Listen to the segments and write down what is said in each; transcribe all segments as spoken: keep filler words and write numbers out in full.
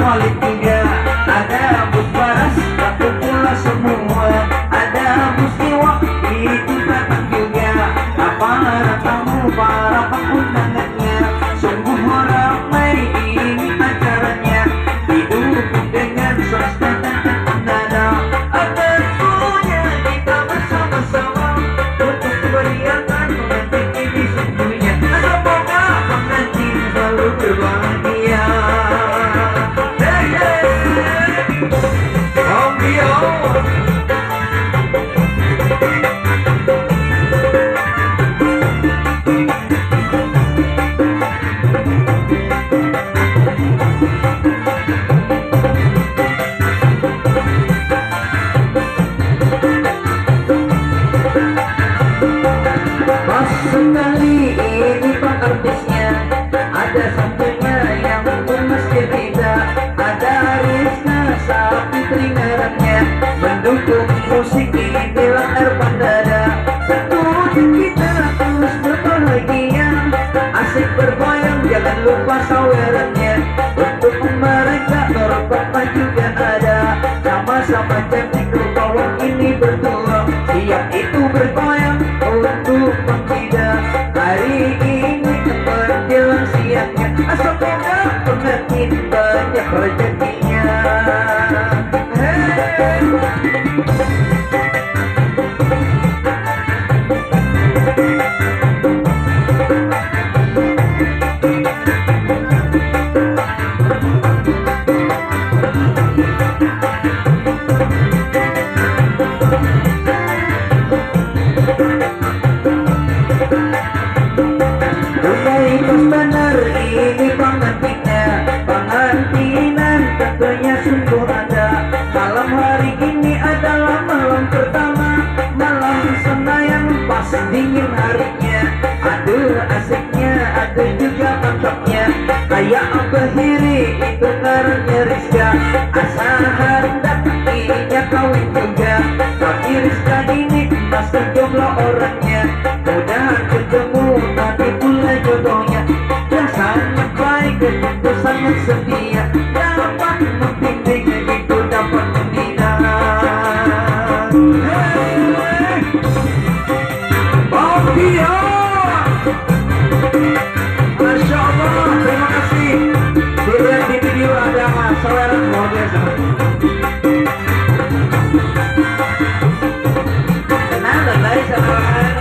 Walid juga, ada bus baras, takumpullah semua, ada bus iwak, itu datang juga. Para tamu, para pengundangannya, sungguh ramai ini acaranya, didukung dengan swasta dan penanda. Tentunya kita bersama-sama untuk meriahkan pengantin ini sungguhnya. Semoga pengantin selalu berbahagia. Hey, hey. Om Dio. Pas sekali ini pang artisnya, ada satunya yang mesti beda, ada Rizka Sapitri ngarannya, mendukung musik ini lah Ervan Dada. Tentunya kita terus berbahagia, asik bergoyang, jangan lupa sawerannya. Untuk mereka norok papa juga ada, sama-sama cantik rupawan ini berdua. Siap itu bergoyang untuk membeda. Hari ini menjelang siangnya, semoga pengantin banyak rezekinya. Hey. Udah ikhlas banar ini pengantinnya, pengantinan tentunya sungguh ada. Malam hari ini adalah malam pertama, malam Senayan pas dingin harinya. Aduh asiknya, aduh juga mantapnya. Kayak Abah Hiri itu ngarannya Rizka, asa handak inya kawin juga. Tapi Rizka ini masih jomblo orangnya. Mudahan ketemu nanti pula jodohnya. Dia sangat baik dan tentu sangat setia. Dapat membimbing, itu dapat membina. Hey! Bang Dio. Masya Allah, terima kasih. Dilihat di video ada saweran luar biasa. Kenal, guys, saweran.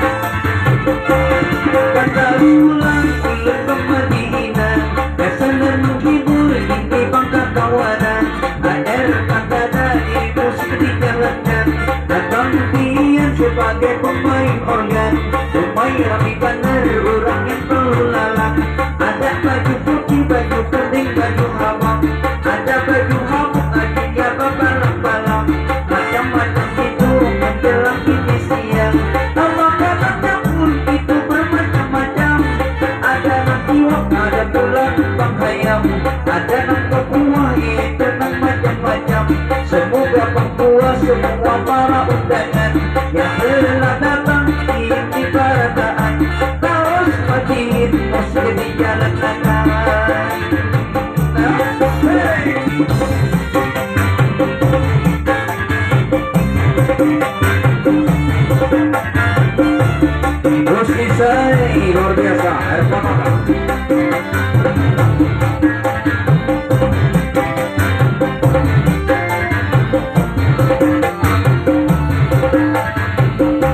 Kata pulang, pulang ke Madinah. Biasa dan menghibur, ini bangka kawanan. Ada kata dari musik dijalankan. Datang pian sebagai pemain organ. Umai rami banar urang yang pelulalang. Ada baju putih, baju kuning, baju habang. Ada baju habuk, adanya babalang-balang. Macam-macam itu menjelang ini siang. Makanan pun itu bermacam-macam. Ada nang iwak, ada pula nang pang hayam. Ada nang bakuah, itu nang macam-macam. Semoga pang puas semua para undangan yang telah datang ini barataan. Taus matiin, mus jadi jalan tangan. Nah, hey. Bos Isai luar biasa, air mata.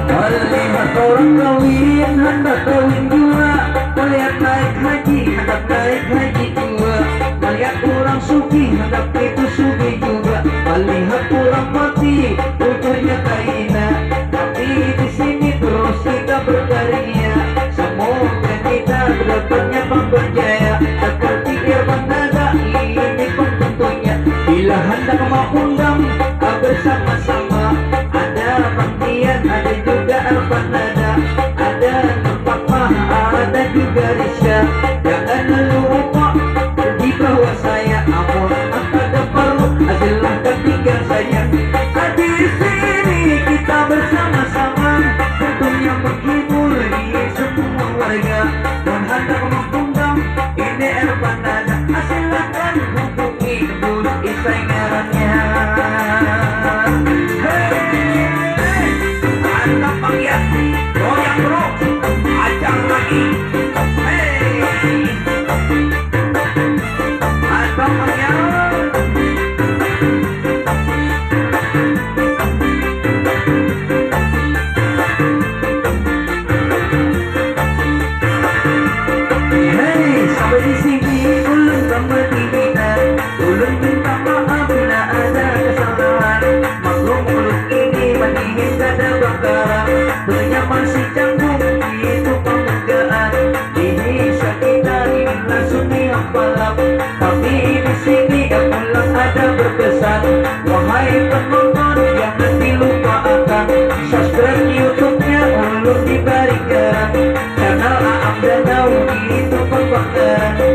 Melihat orang kawin, handak kawin jua. Melihat naik haji, handak naik haji jua. Melihat orang sugih, handak itu sugih jua. Melihat orang mati, ujarnya kaina. Tapi di sini terus kita berkarya. Semoga kita ke depannya pang berjaya. Seperti Irfan Nada ini pang tentunya. Bila handak mau undang, ah, bersama-sama. Ada Bang Dian, ada juga Irfan Nada. Ada Nurfatmah, ada juga Rizka. Jangan lupa di bawah saya, amun angkat Bang Mahyang. Hei, sampai di sini ulun bang berdiri. Ulun minta maaf bila ada kesalahan. Maklum ulun ini madihin kada bakaran. Banyak masih canggung itu panggagaan. Ini sakita ini langsung dihampalam. Tapi di sini pulang ada berpesan. Wahai penonton, jangan dilupaakan subscribe YouTube-nya ulun di Barigaran. Channel Aam Danau itu pembakaran.